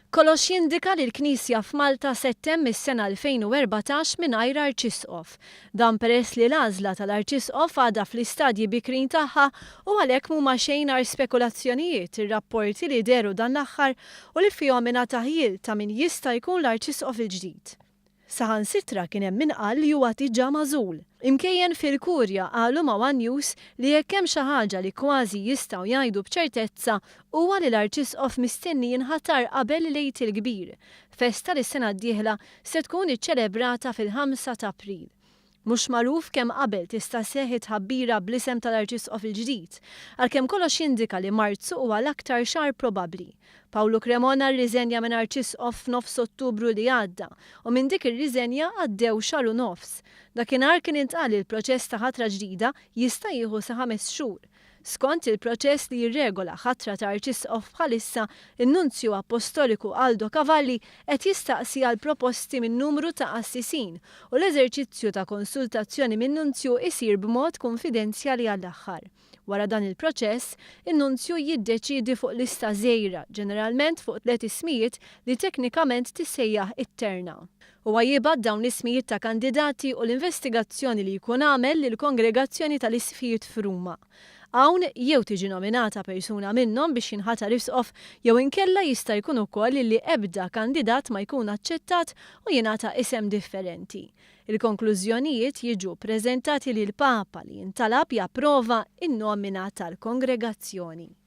Kollox jindika li l-Knisja f'Malta se ttemm is-sena 2014 mingħajr Arċisqof. Dan peress li l-għażla tal-Arċisqof għadha fl-istadji bikrin tagħha u għalhekk mhuma xejn għajr spekulazzjonijiet ir-rapporti li dehru dan l-aħħar u li fihom ingħata ħjiel ta' min jista' jkun l-Arċisqof il-ġdid. Saħansitra kien hemm min qal li huwa diġà magħżul. Imkejjen fil-Kurja qalu ma' one News li jekk hemm xi ħaġa li kważi jistgħu jgħidu b'ċertezza huwa li l-Arċisqof mistenni jinħatar qabel l-Għid il-Kbir, festa li s-sena d-dieħla se tkun iċċelebrata fil-ħamsa t'April. Mhux magħruf kemm qabel tista' sseħħ it-tħabbira bl-isem tal-Arċisqof il-ġdid, għalkemm kollox jindika li Marzu huwa l-aktar xahar probabbli. Pawlu Cremona rriżenja minn Arċisqof f'nofs Ottubru li għadda u minn dik ir-riżenja għaddew xahar u nofs. Dakinhar kien intqal li l-proċess ta' ħatra ġdida jista' jieħu sa ħames xhur. Skont il-proċess li jirregola ħatra ta' Arċisqof bħalissa, in-Nunzju Appostoliku Aldo Cavalli qed jistaqsi għal proposti minn numru ta' qassisin u l-eżerċizzju ta' konsultazzjoni min-Nunzju isir b'mod kunfidenzjali għall-aħħar. Wara dan il-proċess, in-Nunzju jiddeċiedi fuq lista żgħira, ġeneralment fuq tliet ismijiet li teknikament tissejjaħ it-terna. Huwa jibgħat dawn l-ismijiet ta' kandidati u l-investigazzjoni li jkun għamel lill-Kongregazzjoni tal-Isqfijiet f'Ruma. Hawn, jew tiġi nominata persuna minnhom biex jinħatar isqof jew inkella jista' jkun ukoll illi ebda kandidat ma jkun aċċettat u jingħata isem differenti. Il-konklużjonijiet jiġu ppreżentati lill-Papa li jintalab japprova n-nomina tal-Kongregazzjoni.